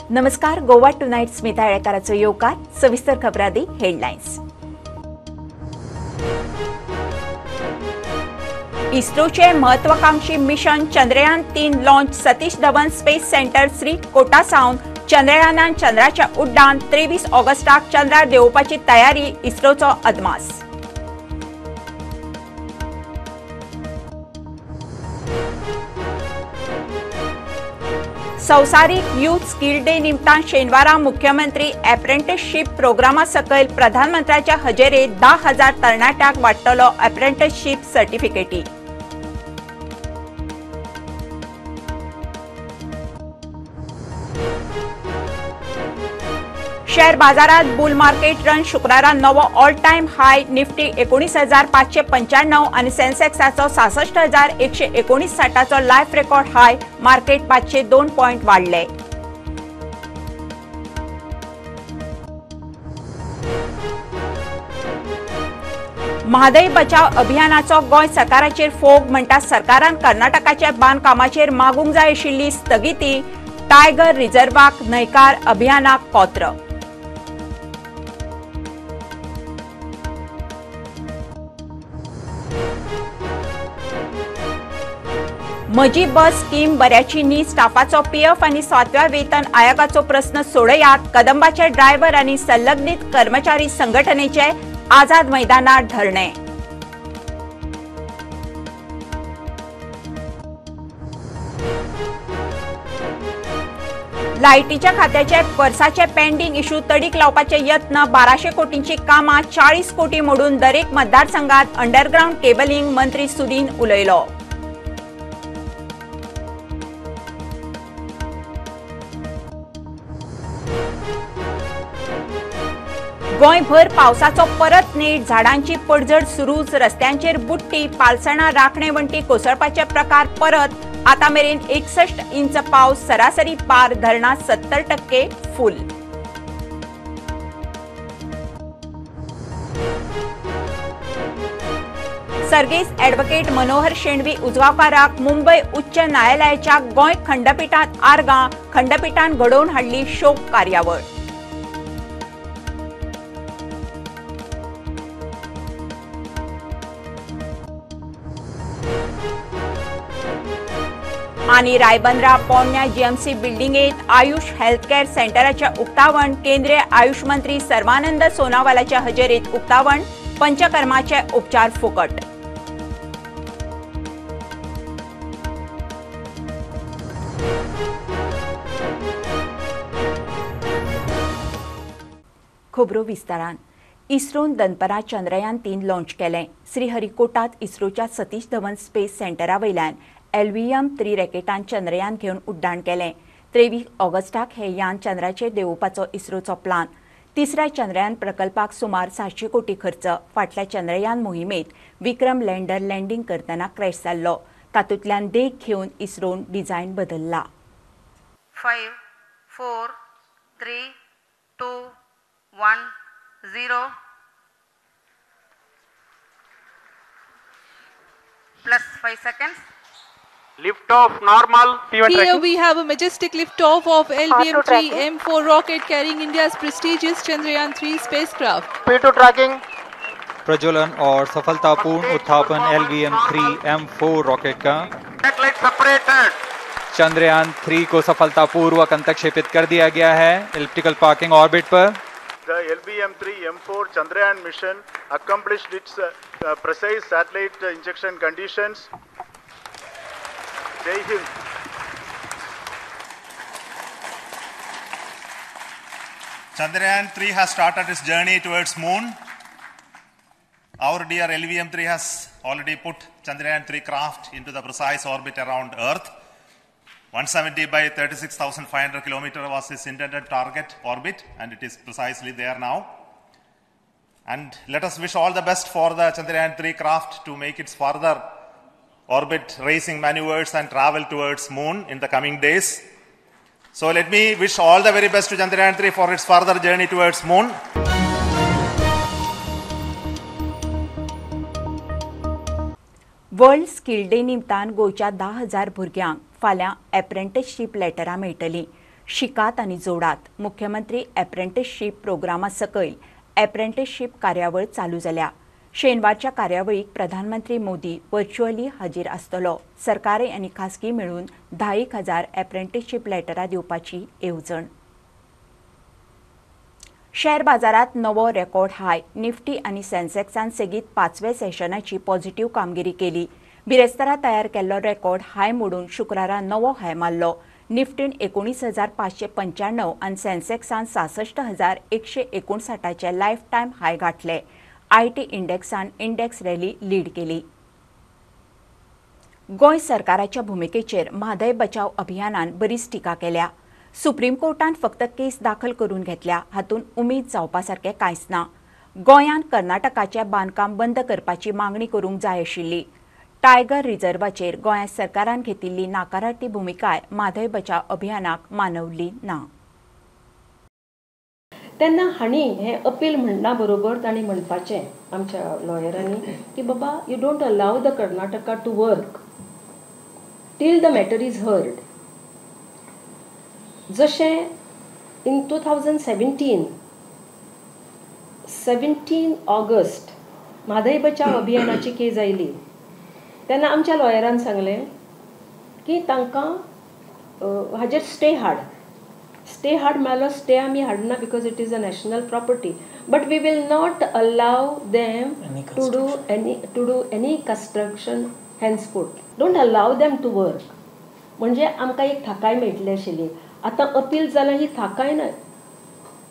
नमस्कार, गोवा टुनायट स्मिता येळेकाराचो येवकार. सविस्तर खबरादी हेडलायन्स. इस्रोचे महत्वाकांक्षी mission Chandrayaan 3 launch Satish Dhawan space centre Sriharikota सावन चंद्रयानान चंद्राच्या उड्डाण 23 ऑगस्टाक चंद्रार देंवोवपाची तयारी, इस्रोचो अदमास. संवसारीक यूथ स्किल डे निमतान शेनवारा मुख्यमंत्री अप्रेंटिसशीप प्रोग्रामा सकयल प्रधानमंत्र्याच्या हजेरेत 10,000 तरणाट्यांक वांट्टलो अप्रेंटिसशीप सर्टिफिकेटी. शेअर बाजारात बुल मार्केट रन, शुक्रारा नवो ऑल टाइम हाय, निफ्टी 19,595 आणि सेन्सेक्साचो 66,159 लायफ रेकॉर्ड हाय, मार्केट 502 पॉइंट वाढले. म्हादय बचाव अभियानाचो गोंय सरकाराचेर फोग, म्हणटा सरकारान कर्नाटकाच्या बांदकामाचेर मागूंक जाय आशिल्ली स्थगिती, टायगर रिझर्वाक न्हयकार, अभियानाक कोत्र. म्हजी बस स्कीम बऱ्याची न्ही, स्टाफाचो पीएफ आनी 7व्या वेतन आयोगाचो प्रस्न सोडयात, कदंबाचे ड्रायव्हर आनी संलग्नीत कर्मचारी संघटनेचे आझाद मैदानार धरणे. लायटीच्या खात्याचे वर्साचे पेंडींग इश्यू तडीक लावपाचे यत्न, 1200 कोटींची कामां 40 कोटी मोडून दरेक मतदारसंघात अंडरग्रावंड केबलिंग, मंत्री सुदीन उलयलो. गोंयभर पावसाचो परत नेट, झाडांची पडझड सुरूच, रस्त्यांचेर बुट्टी, पालसणां, राखणे वण्टी कोसळपाचे प्रकार परत, आतां मेरेन 61 इंच पावस, सरासरी पार, धरणां 70% फुल. सर्गेस्त ॲडव्होकेट मनोहर शेणवी उजगांवकाराक मुंबय उच्च न्यायालयाच्या गोंय खंडपिठांत आर्गां, खंडपिठान घडोवन हाडली शोक कार्यावळ. आनी रायबंद्रा पोरण्या जीएमसी बिल्डिंगेत आयुष हेल्थकेअर सेंटराचे उक्तावण, केंद्रीय आयुष मंत्री सर्वानंद सोनावालाच्या हजेरीत उक्तावण, पंचकर्माचे उपचार फुकट. खबरो विस्तारान. इस्रोन दनपरां चंद्रयान 3 लॉन्च केलें. श्रीहरिकोटात इस्रोच्या सतीश धवन स्पेस सेंटरा वयल्यान LVM-3 रॅकेटान चंद्रयान घेवन उड्डाण केलें. 23 ऑगस्टाक हे यान चंद्राचेर देंवोवपाचो इस्रोचो प्लान. तिसऱ्या चंद्रयान प्रकल्पाक सुमार 700 कोटी खर्च. फाटल्या चंद्रयान मोहिमेंत विक्रम लँडर लँडींग करतना क्रॅश जाल्लो, तातूंतल्यान देख घेवन इस्रोन design बदल्ला. 5 4 3 2 1 0 plus 5 seconds. Lift off normal. Here we have a majestic lift off of LVM-3 M4 rocket carrying India's prestigious Chandrayaan 3 spacecraft. P2 tracking. प्रज्वलन और सफलतापूर्ण उत्थापन LVM-3 M4 rocket का. Satellite separated. Chandrayaan 3 को सफलतापूर्वक अंतक्षेपित कर दिया गया है एलिप्टिकल पार्किंग ऑर्बिट पर. The LVM-3 M4 Chandrayaan mission accomplished its precise satellite injection conditions. Jai Hind. Chandrayaan 3 has started its journey towards moon. Our dear LVM-3 has already put Chandrayaan 3 craft into the precise orbit around Earth. 170 by 36,500 kilometer was its intended target orbit, and it is precisely there now. And let us wish all the best for the Chandrayaan 3 craft to make its further orbit raising maneuvers and travel towards moon in the coming days. So let me wish all the very best to Chandrayaan 3 for its further journey towards moon. World skill day निमतान गोंयच्या 10,000 भुरग्यांक फाल्यां apprenticeship लेटरां मेळटलीं. शिकात आनी जोडात. मुख्यमंत्री apprenticeship प्रोग्रामा सकयल apprenticeship कार्यावळ चालू जाल्या. शेनवारच्या कार्यावळीक प्रधानमंत्री मोदी व्हर्च्युअली हाजीर आसतलो. सरकारी आनी खासगी मेळून 10,000 एप्रेंटिसशीप लेटरां दिवपाची येवजण. शेअर बाजारात नवो रेकॉर्ड हाय. निफ्टी आनी सेन्सेक्सान सेगीत 5व्या सेशनाची पॉझिटिव्ह कामगिरी केली. बिरेस्तारा तयार केल्लो रेकॉर्ड हाय मोडून शुक्रारा नवो हाय मारलो. निफ्टीन 19,595 आनी सेन्सेक्सान 66,159 लायफ टायम हाय गाठले. IT इंडेक्सान इंडेक्स रॅली लीड केली. गोंय सरकाराच्या भुमिकेचेर म्हादय बचाव अभियानान बरीच टिका केल्या. सुप्रीम कोर्टान फक्त केस दाखल करून घेतल्या, हातूंत उमेद जावपा सारकें कांयच ना. गोंयान कर्नाटकाचें बांदकाम बंद करपाची मागणी करूंक जाय आशिल्ली. टायगर रिझर्वाचेर गोंय सरकारान घेतिल्ली नाकारार्थी भुमिकाय म्हादय बचाव अभियानाक मानवली ना. तेन्ना हांणी हें अपील म्हणना बरोबर तांणी म्हणपाचें आमच्या लॉयरांनी की बाबा you don't allow the Karnataka to work till the matter is heard. जशें इन 2017 17 ऑगस्ट म्हादय बचाव अभियानाची केस आयली तेन्ना आमच्या लॉयरान सांगलें की तांकां हाजेर स्टे हाड. स्टे हाड म्हळ्यार स्टे आमी हाडना because it is a national property, but we will not allow them to do any construction henceforth. Don't allow them to work. म्हणजे आमकां एक थाकाय मेळटली आशिल्ली. आतां अपील जाल्यार ही थाकाय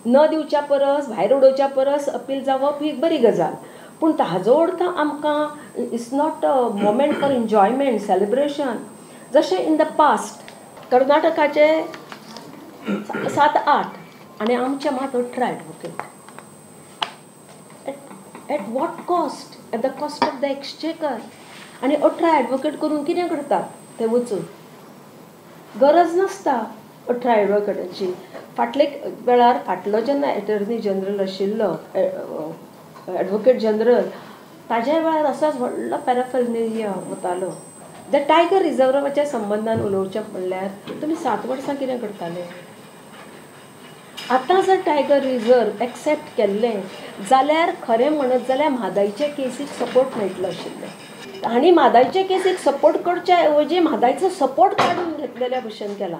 न दिवच्या परस भायर उडोवच्या परस अपील जावप ही बरी गजाल. पूण ताजो अर्थ आमकां it's not a moment for enjoyment celebration. जशें इन the past कर्नाटकाचे 7-8 आनी आमचे मात 18 advocate. At what cost? At the cost of the exchequer. आनी 18 एडवोकेट करून कितें करतात ते वचून गरज नासता 18 एडवोकेटांची. फाटले वेळार फाटलो जेन्ना एटर्नी जनरल आशिल्लो एडवोकेट जनरल ताज्या वेळार असोच व्हडलो पॅराफेर्नेलिया वतालो. The tiger रिजर्वाच्या संबंदान उलोवचें म्हणल्यार तुमी 7 वर्सां कितें करताले? आतां जर टायगर रिजर्व एक्सेप्ट केल्लें जाल्यार खरें म्हणत जाल्यार म्हादयचे केसीक सपोर्ट मेळटलो आशिल्लो. आनी म्हादयचे केसीक सपोर्ट करच्या ऐवजी म्हादयचो सपोर्ट काडून घेतलेल्या भशेन केला.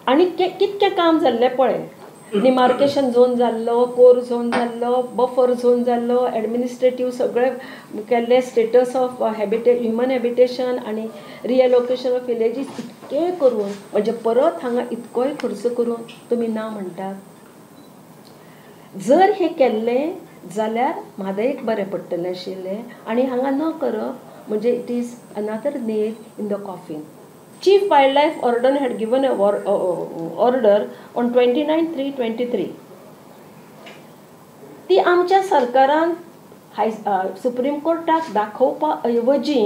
आनी कितकें काम जाल्लें पळय. डिमार्केशन झोन जाल्लो, कोर झोन जाल्लो, बफर झोन जाल्लो, एडमिनिस्ट्रेटीव सगळे केल्ले, status of human habitation आनी रिएलोकेशन ऑफ विलेजीस इतकें करून म्हणजे परत हांगा इतकोय खर्च करून तुमी ना म्हणटात. जर हें केल्लें जाल्यार म्हादयक बरें पडटलें आशिल्लें. आनी हांगा न करप म्हणजे it is another nail in the coffin. Chief Wildlife Warden had given a order on 29/3/23. ती आमच्या सरकारान सुप्रीम कोर्टाक दाखोवपा ऐवजी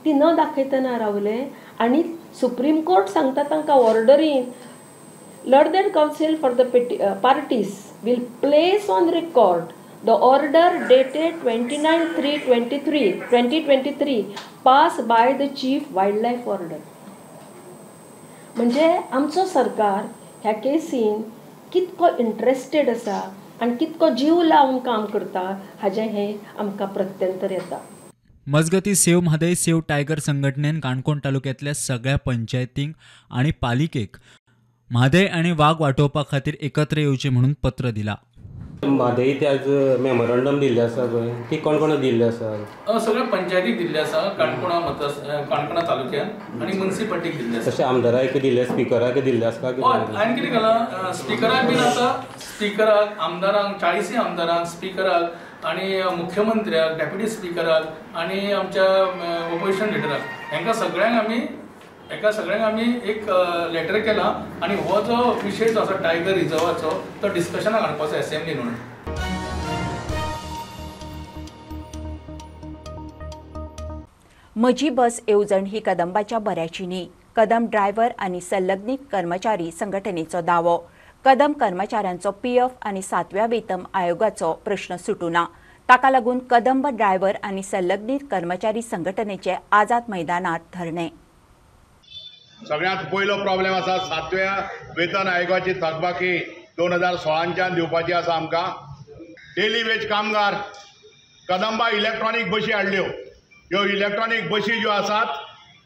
ती न दाखयतना रावले. आनी सुप्रीम कोर्ट सांगता तांकां ऑर्डरीन learned counsel for the parties will place on record the order dated 29/3/2023 pass by the chief wildlife warden. म्हणजे आमचो सरकार ह्या केसीन कितको इंट्रस्टेड आसा आनी कितको जीव लावन काम करता हाजें हें आमकां प्रत्यंतर येता. मजगती सेव म्हादय सेव टायगर संघटनेन काणकोण तालुक्यांतल्या सगळ्या पंचायतींक आनी पालिकेक म्हादय आनी वाग वाटोवपा खातीर एकत्र येवचे म्हणून पत्र दिला. म्हादय ते आज मेमोरंडम दिल्लें आसा पळय, ती कोण कोण दिल्लें आसा? सगळ्या पंचायतीक दिल्लें आसा, काणकोणा काणकोणा तालुक्यान आनी मुन्सिपालिटीक दिल्लें आसा. तशें आमदाराक दिल्लें, स्पिकराक दिल्लें आसा? हय, हांवें कितें केलां, स्पिकराक बीन आतां स्पिकराक, आमदारांक, 40 आमदारांक, स्पिकराक आनी मुख्यमंत्र्याक, डेप्युटी स्पिकराक आनी आमच्या ओपोजिशन लिडराक, हांकां सगळ्यांक आमी एका सगळ्यांक आमी एक लेटर केला आनी हो जो विशय जो आसा टायगर रिजर्वाचो तो डिस्कशनाक हाडपाचो एसेंब्लीन म्हणून. म्हजी बस येवजण ही कदंबाच्या बऱ्याची न्ही, कदंब ड्रायव्हर आनी संलग्नीत कर्मचारी संघटनेचो दावो. कदंब कर्मचाऱ्यांचो पीएफ आनी 7व्या वेतन आयोगाचो प्रश्न सुटूना. ताका लागून कदंब ड्रायव्हर आनी संलग्नीत कर्मचारी संघटनेचे आझाद मैदानार धरणें. सगळ्यांत पयलो प्रॉब्लेम आसा 7व्या वेतन आयोगाची थकबाकी 2016च्यान दिवपाची आसा आमकां. डेली वेज कामगार कदंबा इलेक्ट्रॉनीक बशी हाडल्यो. ह्यो इलेक्ट्रॉनीक बशी ज्यो आसात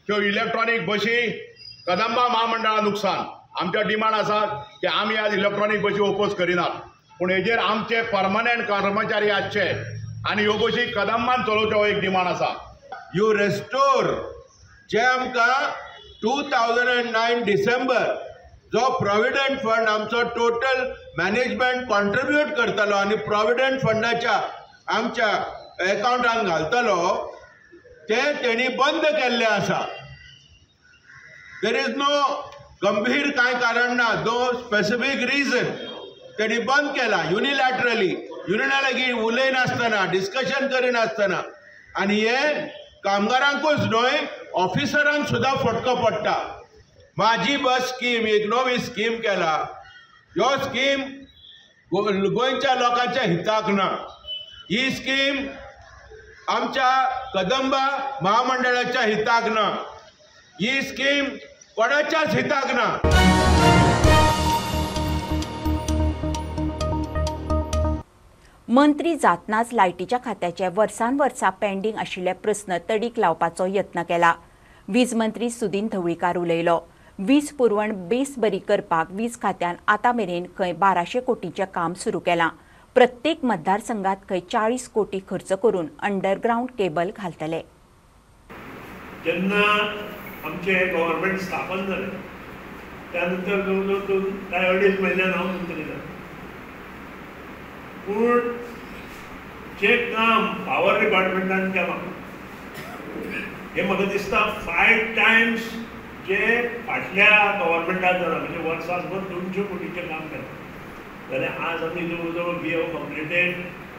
त्यो इलेक्ट्रॉनीक बशी कदंबा महामंडळा नुकसान. आमच्या डिमांड आसा की आमी आज इलेक्ट्रॉनीक बशी ओपोज करिनात, पूण हेजेर आमचे परमनंट कर्मचारी आसचे आनी ह्यो बशी कदंबान चलोवच्यो हो एक डिमांड आसा. You restore जे आमकां 2009 डिसेंबर जो प्रॉविडंट फंड आमचो टोटल मॅनेजमेंट कॉन्ट्रिब्यूट करतलो आनी प्रॉविडंट फंडाच्या आमच्या एकावंटान घालतलो ते तेणी बंद केल्ले आसा. There is no गंभीर कांय कारण ना, नो स्पेसिफीक रिजन तेणी बंद केला युनिलॅटरली, युनियना लागीं उलयनासतना, डिस्कशन करिनासतना. आनी हे कामगारांकूच न्हय ऑफिसरांक सुद्दां फटको पडटा. माझी बस स्कीम एक नवी स्कीम केला, ह्यो स्कीम गोंयच्या लोकांच्या हिताक ना. ही स्कीम आमच्या कदंबा महामंडळाच्या हिताक ना, ही स्कीम कोणाच्याच हिताक ना. मंत्री जातनाच लायटीच्या खात्याचे वर्सान वर्सा पेंडींग आशिल्ले प्रस्न तडीक लावपाचो यत्न केला. वीज मंत्री सुदिन ढवळीकार उलयलो. वीज पुरवण बेस बरी करपाक वीज खात्यान आतां मेरेन खंय 1200 कोटींचें काम सुरू केलां. प्रत्येक मतदारसंघात खंय 40 कोटी खर्च करून अंडरग्रावंड केबल घालतले. जेन्ना आमचें गव्हर्मेंट स्थापन जालें त्यानंतर जवळ जवळ कांय 2.5 म्हयन्यान हांव मंत्री जालो. पूण जें काम पावर डिपार्टमेंटान केलां हें म्हाका दिसता 5 टायम्स जे फाटल्या गव्हर्मेंटान जालां, म्हणजे वर्साभर 200 कोटीचें काम केलां जाल्यार आज आमी जवळ जवळ we have completed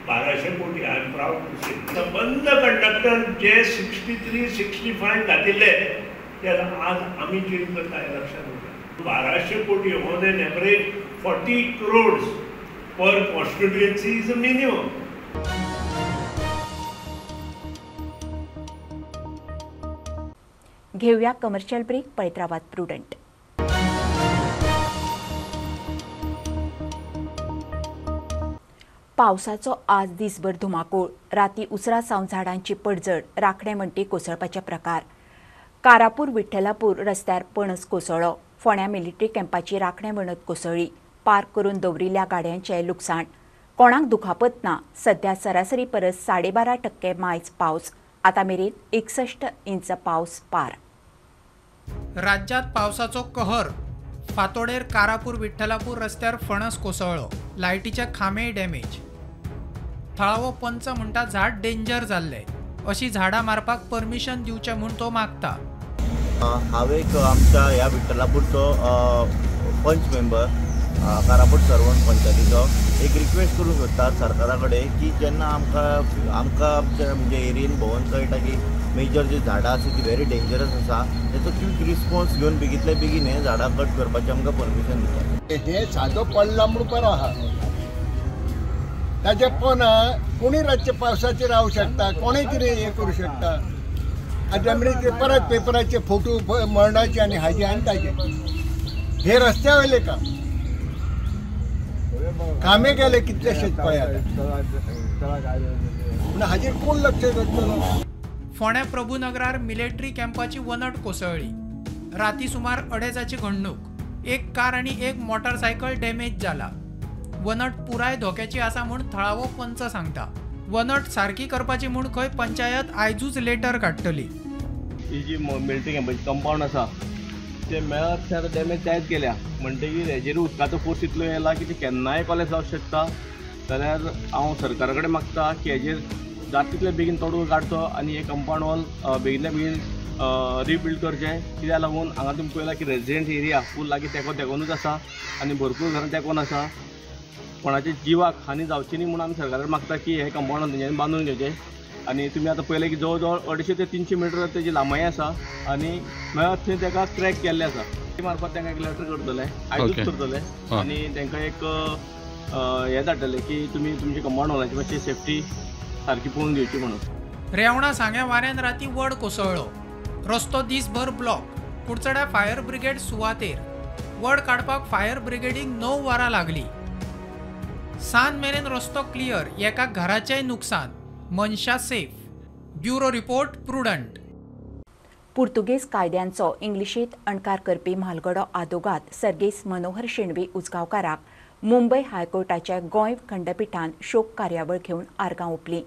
1200 कोटी. I am proud to say. सबंद कंडक्टर जे 63, 65 घातिल्ले ते आज आमी चेंज करता हें लक्षांत उरता. 1200 कोटी on an average 40 crores per constituency is a minimum. घेऊया कमर्शियल ब्रेक. पळयत रावात प्रुडंट. पावसाचो आज दिसभर धुमाकूळ. राती उसरा सावन झाडांची पडझड, राखणे म्हणटी कोसळपाचे प्रकार. कारापूर विठ्ठलापूर रस्त्यार पणस कोसळ्ळो. फोंड्या मिलिटरी कॅम्पाची राखणे वणत कोसळ्ळी. पार्क करून दवरिल्ल्या गाडयांचें लुकसाण. कोणाक दुखापत ना. सध्या सरासरी परस 12.5% मायज पावस. आतां मेरेन 61 इंच पावस पार. राज्यात पावसाचो कहर. फातोडेर कारापूर विठ्ठलापूर रस्त्यार फणस कोसळ्ळो. लायटीचे खांबेय डॅमेज. थळावो पंच म्हणटा झाड डेंजर जाल्लें, अशी झाडां मारपाक परमिशन दिवचें म्हूण तो मागता. हांव एक आमच्या ह्या विठ्ठलापूरचो पंच मेंबर, कारापूर सर्वण पंचायतीचो एक रिक्वेस्ट करूंक सोदता सरकारा कडेन की जेन्ना आमकां आमकां आमच्या म्हणजे एरियेन भोंवन कळटा की मेजर जी झाडां आसा ती व्हेरी डेंजरस आसा, तेचो क्वीक रिस्पॉन्स घेवन बेगींतल्या बेगीन हें झाडां कट करपाचें आमकां परमिशन दिता. हे सादो पडला म्हूण बरो आहा, ताजे पोना कोणी रातचे पावसाचेर रावंक शकता, कोणूय कितें हें करूं शकता. आतां आमी परत पेपराचे फोटो मरणाचे आनी हाजे आनी ताजे हे रस्त्या वयले काम कामे गेले कितलेशेच पळय आतां, पूण हाजेर कोण लक्ष घालतलो. फोंड्या प्रभुनगरार मिलिटरी कॅम्पाची वनट कोसळ्ळी. राती सुमार 2:30 घडणूक. एक कार आनी एक मोटरसायकल डॅमेज जाला. वनट पुराय धोक्याची आसा म्हूण थळावो पंच सांगता. वनट सारकी करपाची म्हूण खंय पंचायत आयजूच लेटर काडटली. ही जी मिलिटरी कॅम्पाची कंपावंड आसा ते मेळत थंय आतां डॅमेज जायत गेल्या, म्हणटगीर हेजेर उदकाचो फोर्स इतलो येयला की ते केन्नाय कॉलेज जावंक शकता. जाल्यार हांव सरकारा कडेन मागता की हेजेर जाता तितले बेगीन तोडून काडचो आनी हे कंपावंड वॉल बेगीनल्या बेगीन रिबिल्ड करचें. कित्याक लागून हांगा तुमी पळयलां की रेजिडेंट एरिया फूल लागीं तेंको तेंकोनूच आसा आनी भरपूर घरां तेंकोन आसा. कोणाच्या जिवाक हानी जावची न्ही म्हणून आमी सरकाराक मागता की हे कंपावंड तेंच्यांनी बांदून घेवचें. आनी तुमी आतां पळयलें की जवळ जवळ 250 ते 300 मिटर तेजी लांबाय आसा आनी मेळत थंय तेका क्रॅक केल्ले आसा. ते मार्फत तांकां एक लेटर करतले, आयजूच करतले आनी तांकां एक हें धाडटले की तुमी तुमची कंपावंड वॉलाची मातशी सेफ्टी सारकी पळोवन घेवची म्हणून. रेवणा सांग्या वाऱ्यान राती वड कोसळ्ळो. रस्तो दिसभर ब्लॉक. कुडचड्या फायर ब्रिगेड सुवातेर वड काडपाक फायर ब्रिगेडीक 9 वरां लागली. सांज मेरेन रस्तो क्लियर, एका घराचेंय नुकसान, मनशां safe. Bureau report, Prudent. पुर्तुगेज कायद्यांचो इंग्लिशींत अणकार करपी म्हालगडो आदोगाद सर्गेस मनोहर शेणवी उजगांवकाराक मुंबय हायकोर्टाच्या गोंय खंडपिठान शोक कार्यावळ घेवन आर्गां ओंपली.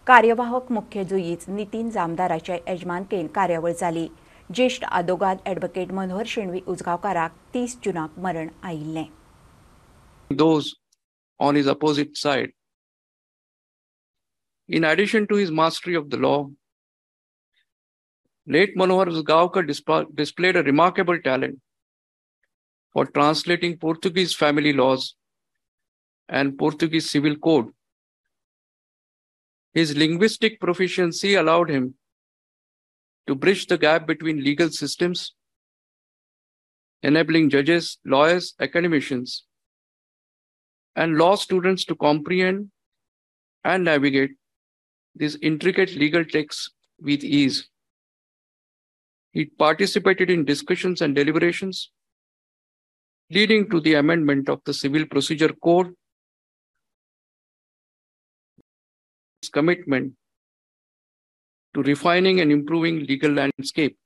कार्यवाहक मुख्य जुईज नितीन जामदाराच्या यजमानकेन कार्यावळ जाली. ज्येश्ठ आदोगाद ॲडव्होकेट मनोहर शेणवी उजगांवकाराक 30 जूनाक मरण आयिल्लें. Those on his opposite side. In addition to his mastery of the law, late Manohar Usgaonkar displayed a remarkable talent for translating Portuguese family laws and Portuguese civil code. His linguistic proficiency allowed him to bridge the gap between legal systems, enabling judges, lawyers, academicians, and law students to comprehend and navigate these intricate legal texts with ease. He participated in discussions and deliberations leading to the amendment of the Civil Procedure Code. His commitment to refining and improving legal landscape.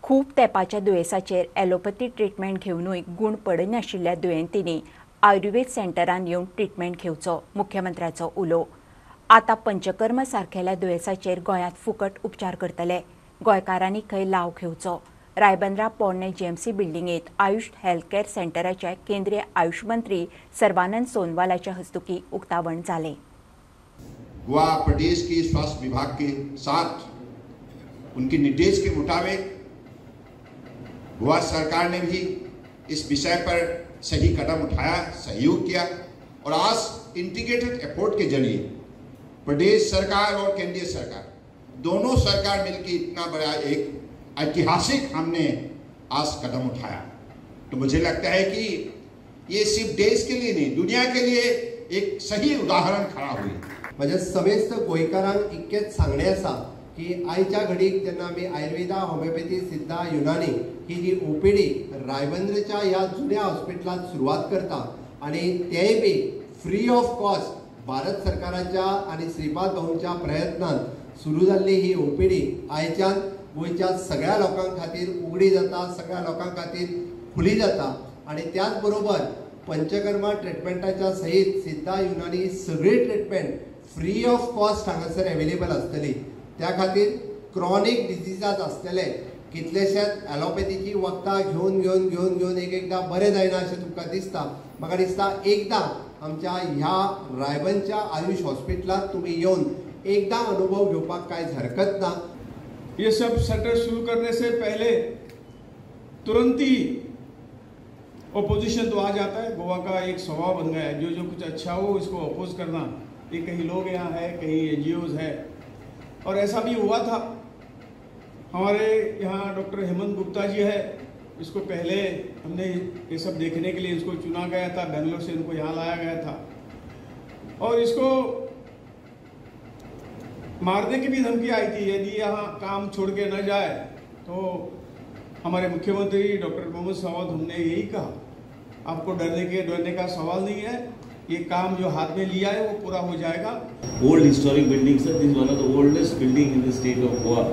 खूब तेंपाच्या दुयेंसाचेर allopathy treatment घेवनूय गूण पडनाशिल्ल्या दुयेंतींनी आयुर्वेद सेंटरान येवन treatment घेवचो, मुख्यमंत्र्याचो उलो. आतां पंचकर्म सारकेल्या दुयेंसाचेर गोंयांत फुकट उपचार करतले. गोंयकारांनी खंय लाव घेवचो. रायबंद्रा पोरणे जीएमसी बिल्डिंगेत आयुष हेल्थ केअर सेंटराचे केंद्रीय आयुष मंत्री सर्वानंद सोनवालाच्या हस्तुकी उक्तावण जालें. गोवा प्रदेश के स्वास्थ्य विभाग के साथ उनके निर्देश के मुताबिक गोवा सरकार ने भी इस विषय पर सही कदम उठाया, सहयोग किया और आज इंटीग्रेटेड एफर्ट के जरिए प्रदेश सरकार और केंद्रीय सरकार दोनों सरकार मिलकर इतना बड़ा एक ऐतिहासिक हमने आज कदम उठाया। तो मुझे लगता है कि ये सिर्फ देश के लिए नहीं, दुनिया के लिए एक सही उदाहरण खड़ा हुई। म्हणजे समेस्त गोंयकारांक इतकेंच सांगणें आसा की आयच्या घडीक जेन्ना आमी आयुर्वेदा, होमिओपॅथी, सिद्धा, युनानी ही जी ओपीडी रायबंद्रच्या ह्या जुन्या हॉस्पिटलांत सुरवात करता आनी तेंय बी फ्री ऑफ कॉस्ट भारत सरकाराच्या आनी श्रीपाद भाऊंच्या प्रयत्नान सुरू जाल्ली ही ओपीडी आयच्यान गोंयच्या सगळ्या लोकां खातीर उगडी जाता, सगळ्या लोकां खातीर खुली जाता आनी त्याच बरोबर पंचकर्मा ट्रिटमेंटाच्या सहीत सिद्धा, युनानी सगळी ट्रिटमेंट फ्री ऑफ कॉस्ट हांगासर अवेलेबल आसतली. त्या खातीर क्रॉनीक डिजीजात आसतले कितलेशेच एलोपॅथीची वखदां घेवन घेवन घेवन घेवन एक एकदां बरें जायना अशें तुमकां दिसता. म्हाका दिसता एकदां आमच्या ह्या रायबंदच्या आयुष हॉस्पिटलांत तुमी येवन एकदां अनुभव घेवपाक कांयच हरकत ना. ये सब सेंटर शुरू करने से पहले तुरंत ही ओपोजिशन तो आ जाता है। गोवा का एक स्वभाव बन गया है, जो जो कुछ अच्छा हो इसको अपोज करना। ये कहीं लोग यहाँ है, कहीं एनजीओज है, और ऐसा भी हुआ था। हमारे यहाँ डॉक्टर हेमंत गुप्ता जी है, इसको पहले हमने ये सब देखने के लिए इसको चुना गया था, बेंगलोर से इनको यहाँ लाया गया था और इसको मारने की भी धमकी आई थी, यदि यहाँ काम छोड़ के न जाए तो। हमारे मुख्यमंत्री डॉक्टर मोहम्मद सावंत हमने यही कहा, आपको डरने का सवाल नहीं है, ये काम जो हाथ में लिया है वो पूरा हो जाएगा। Old historic building sir, this one of the oldest building in the state of Goa,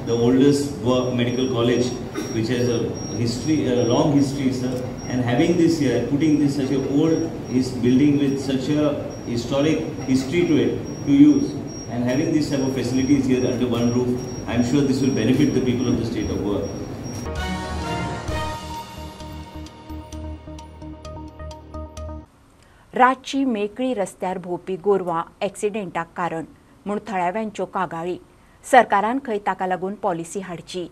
the oldest Goa medical college which has a history, a long history sir, and having this here, putting this such a old his building with such a historic history to it to use, and having this type of facilities here under one roof, I am sure this will benefit the people of the state of Goa. रातची मेकळी रस्त्यार भोंवपी गोरवां एक्सिडेंटाक कारण म्हूण थळाव्यांच्यो कागाळी. सरकारान खंय ताका लागून पॉलिसी हाडची.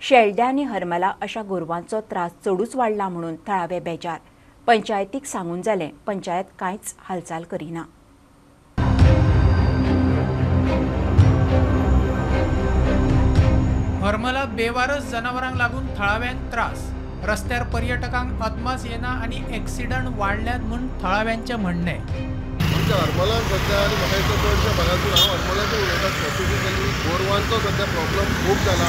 शेल्ड्या आनी हरमला अशा गोरवांचो त्रास चडूच वाडला म्हणून थळावे बेजार. पंचायतीक सांगून जालें, पंचायत कांयच हालचाल करिना. हरमला बेवारस जनावरांक लागून थळाव्यांक त्रास. रस्त्यार पर्यटकांक अदमास येना आनी एक्सिडंट वाडल्यात म्हूण थळाव्यांचें म्हणणें. आमच्या हरमलान सद्या आनी म्हाका दिसता चडश्या भागांतून हांव हरमलाचें उलयता स्पेसिफिकली गोरवांचो सद्या प्रॉब्लम खूब जाला.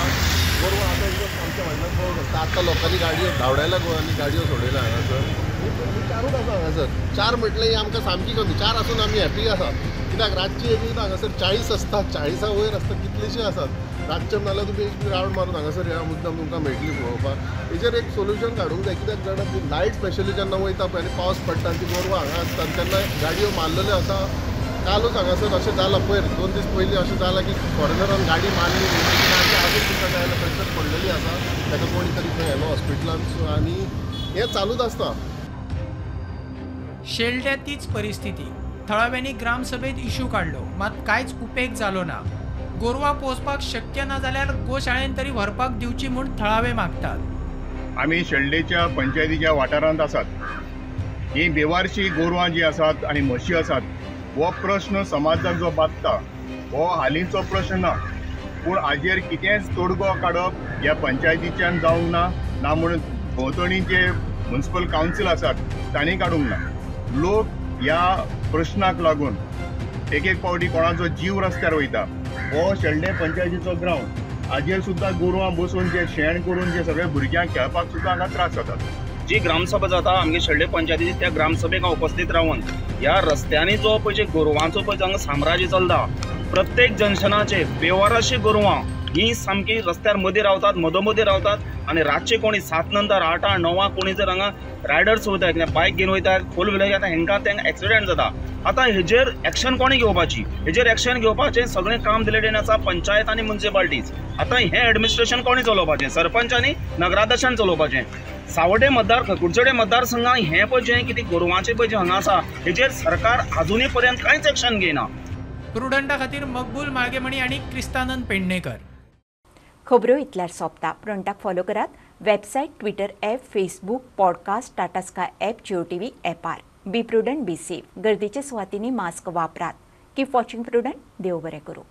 गोरवां आतां एकदम आमच्या व्हडल्यान पळोवंक शकता. आतां लोकांनी गाडयो धांवडायल्या गोरवांनी गाडयो सोडयल्या हांगासर. चारूच आसा हांगासर. 4 म्हटल्यार ही आमकां सामकी कमी. 4 आसून आमी हॅपी आसा कित्याक रातची एक एकदां हांगासर 40 आसता, 40 वयर आसता, कितलेशे आसात. रातचे नाल्यार तुमी एक रावंड मारून हांगासर ह्या मुद्दाम तुमकां मेळटली पळोवपाक. हेजेर एक सोल्युशन काडूंक जाय कित्याक जाणा लायट स्पेशली जेन्ना वयता पळय आनी पावस पडटा आनी ती गोरवां हांगा आसता तेन्ना गाडयो मारलेल्यो आसा. कालूच हांगासर अशें जालां, पयर 2 दीस पयलीं अशें जालां की फॉरेनरान गाडी मारली, गाडी आजून सुद्दां जायना थंयसर पडलेली आसा. ताका कोणी तरी खंय व्हेलो हॉस्पिटलान आनी हें चालूच आसता. शेल्ड्या तीच परिस्थिती. थळाव्यांनी ग्रामसभेत इश्यू काडलो मात कांयच उपेग जालो ना. गोरवां पोसपाक शक्य ना जाल्यार गोशाळेन तरी व्हरपाक दिवची म्हूण थळावे मागतात. आमी शेल्डेच्या पंचायतीच्या वाठारांत आसात. ही बेवारशी गोरवां जी आसात आनी म्हशी आसात हो प्रश्न समाजाक जो बादता हो हालींचो प्रश्न ना, पूण हाजेर कितेंच तोडगो काडप ह्या पंचायतीच्यान जावंक ना, ना म्हूण भोंवतणी जे म्युनिसिपल कावन्सील आसात तांणी काडूंक ना. लोक ह्या प्रश्नाक लागून एक एक पावटी कोणाचो जीव रस्त्यार वयता. हो शेल्डें पंचायतीचो ग्रावंड, हाजेर सुद्दां गोरवां बसून जे शेण करून जे सगळे भुरग्यांक खेळपाक सुद्दां हांगा त्रास जातात. जी ग्रामसभा जाता आमगे शेल्डें पंचायतीची त्या ग्रामसभेक हांव उपस्थित रावन ह्या रस्त्यांनी जो पळय जे गोरवांचो पळय हांगा साम्राज्य चलता, प्रत्येक जंक्शनाचेर बेवाराशी गोरवां ही सामकी रस्त्यार मदीं रावतात, मदोमदीं रावतात आनी रातचे कोणी 7 नंतर 8, 9 कोणी जर हांगा रायडर्स वयता कित्याक बायक घेवन वयता, फोर व्हिलर घेता, हेंकां तेंकां एक्सिडंट जाता. आतां हेजेर एक्शन कोणी घेवपाची? हेजेर एक्शन घेवपाचें सगळें काम दिलें आसा पंचायत आनी म्युनिसिपालिटीज. आतां हें एडमिनिस्ट्रेशन कोणी चलोवपाचें? सरपंच आनी नगराध्यक्षान चलोवपाचें. सावड्डे मतदार कुडचडे मतदारसंघात हें पळय जें कितें गोरवांचें पळय जें हांगा आसा हेजेर सरकार आजुनूय पर्यंत कांयच एक्शन घेयना. प्रुडंटा खातीर मकबूल माळगेमणी आनी क्रिस्तानंद पेडणेकर. खबरो इतल्यार सोंपता. प्रुडंटाक फॉलो करात website, Twitter app, Facebook, podcast, Tata Sky app, Jio TV ऍपार. Be prudent, be safe. गर्दीच्या सुवातींनी मास्क वापरात. Keep watching Prudent. देव बरें करूं.